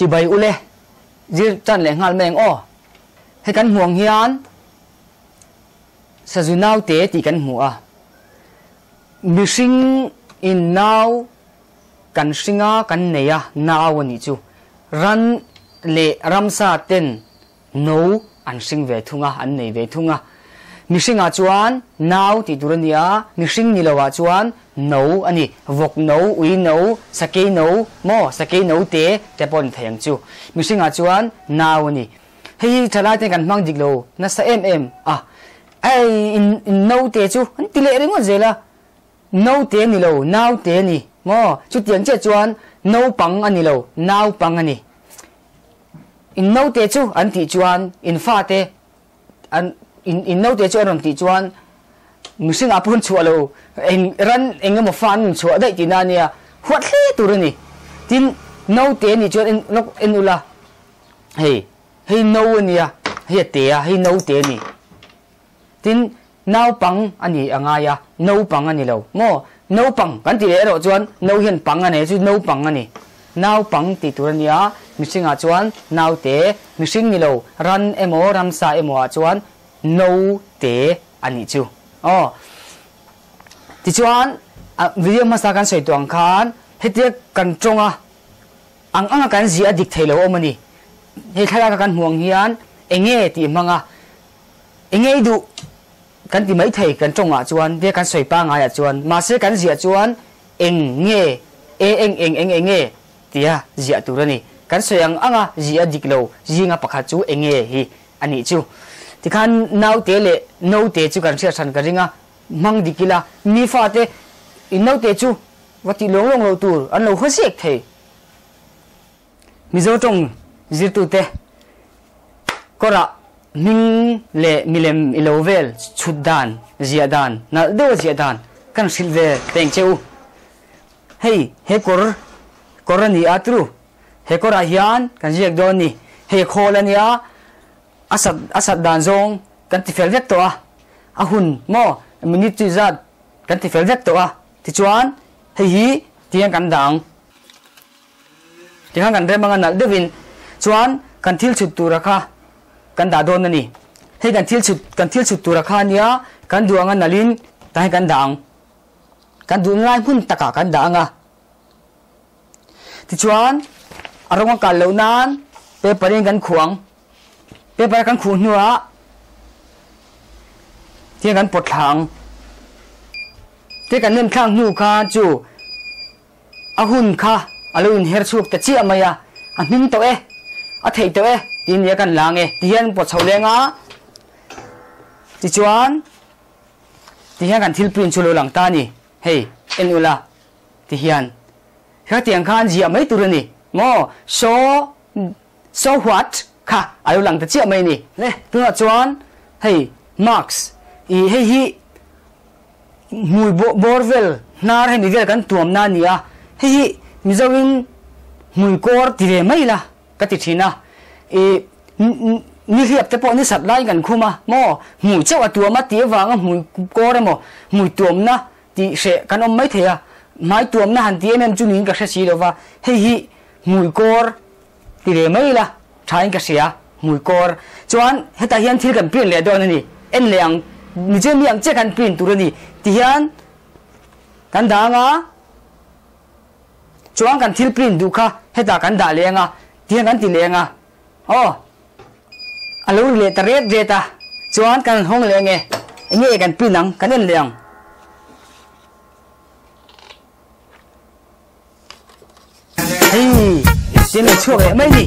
Chibai ule zir tan leh nghal mai ang aw. Hei kan hmuh ang hian sazu naute tih kan hmu a. Mihring in nau kan hring a kan nei a nau a nih chu. Ran leh ramsa ten No an hring ve thung a, an nei ve thung a. Mihringah chuan nau tih tur a ni a, mihring ni loah chuan no a ni. Vawk no, ui no, sakei no maw, sakei no te te pawh a ni thei ang chu. Mihringah chuan nau a ni. Hei hi thalai ten kan hmang dik lo nasa em em a. Ei, in in no te chu an ti leh ringawt zel a. No te a ni lo, nau te a ni maw? Chutiang chiah chuan naupang a ni lo, naupang a ni. In naute chu an tih chuan in fate an in in naute chu an rawn tih chuan mihring ah pawh an chhuah lo eng ran eng emaw fa an rawn chhuah daih tihna a nia huat hle tur a ni. Tin naute nih chuan en lawk en ula hei hei no a nia hei a te a hei naute a ni. Tin naupang a ni a ngai a naupang a ni lo maw naupang kan tih leh erawh chuan no hian pang a nei chu naupang a ni. Naupang tih tur a nia, mihringah chuan naute, mihring ni lo, ran emaw ramsa emaw ah chuan note a nih chu. Aw. Tichuan, video hmasa kan sawi tawh ang khan hetia kan tawng a, ang anga kan zia a dik thei lo awm a ni. Hei thlalak a kan hmuh ang hian enge tih hmang a, enge i duh kan ti mai thei kan tawngah chuan, tia kan sawi pangai ah chuan, mahse kan ziah chuan Eng nge e eng eng eng eng nge tia ziah tur a ni. Kan sawi ang anga ziah dik lo zinga pakhat chu eng nge hi a nih chu. Tikhan naute leh note chu kan hriat hran ka ring a, hmang dik ila mi fate in note chu va tih lawng lawng lo tur an lo haw ziak thei. Mizo tawng zirtute kawrah hming leh milem i lo vel chhut dan, ziah dan, nalh deuha ziah dan kan hrilh ve teng che u. Hei he kawr kawr a ni a tru, he kawrah hian kan ziak dawn ni. Hei khawl a nia, a sat a sat dan zawng kan ti fel vek tawh a, a hun maw minute chu zat kan ti fel vek tawh a, tichuan hei hi tiang kan dah ang. Tikhan kan rem anga nalh deuhin chuan kan thil chhut tura kha kan dah dawn a ni. Hei kan thil chhut kan thil chhut tura kha ania kan duh anga nalhin tah hian kan dah ang. Kan duh ngai hmun takah kan dah anga. Tichuan a rawng a kal loh nan paper in kan khuh ang. Paper kan khuh hnuah tiang kan pawt thla ang. Te kan nem thlak hnu khan chu A hun kha a lo inher chhuak ta chiah mai a, a hming tawh e, a theih tawh e tih nia kan la ang e ti hian pawt chho leng a, tichuan ti hian kan thil print chu lo lang ta a ni, hei en ula ti hian khatiang khan ziah mai tur a ni maw, so so what kha a lo lang ta chiah mai a ni. Le tunah chuan hei marks ih hei hi. Hmui bawr vel hnar hemi vel kan tuamna a ni a, hei hi Mizoin hmui kawr ti ve mai ila ka ti thin a, ih nihliap te pawh ni sat laiin kan khum a maw, hmui chauh a tuam a tih avanga hmui kawr emaw hmui tuamna tih hreh kan awm mai thei a, hmai tuamna han ti em em chu niin ka hre si lo va, hei hi hmui kawr ti ve mai ila thain ka hria, hmui kawr. Chuan hetah hian thil kan print leh dawn a ni, en leh ang, nichen mi ang chiah kan print tur a ni ti hian kan dah ang a, chuan kan thil print duh kha hetah kan dah leh ang a, ti hian kan ti leh ang a, aw a lo ri leh ta ret ret a, chuan kan hawng leh ang e, eng nge kan print ang, kan en leh ang. Hei, tin a chhuak leh mai ni.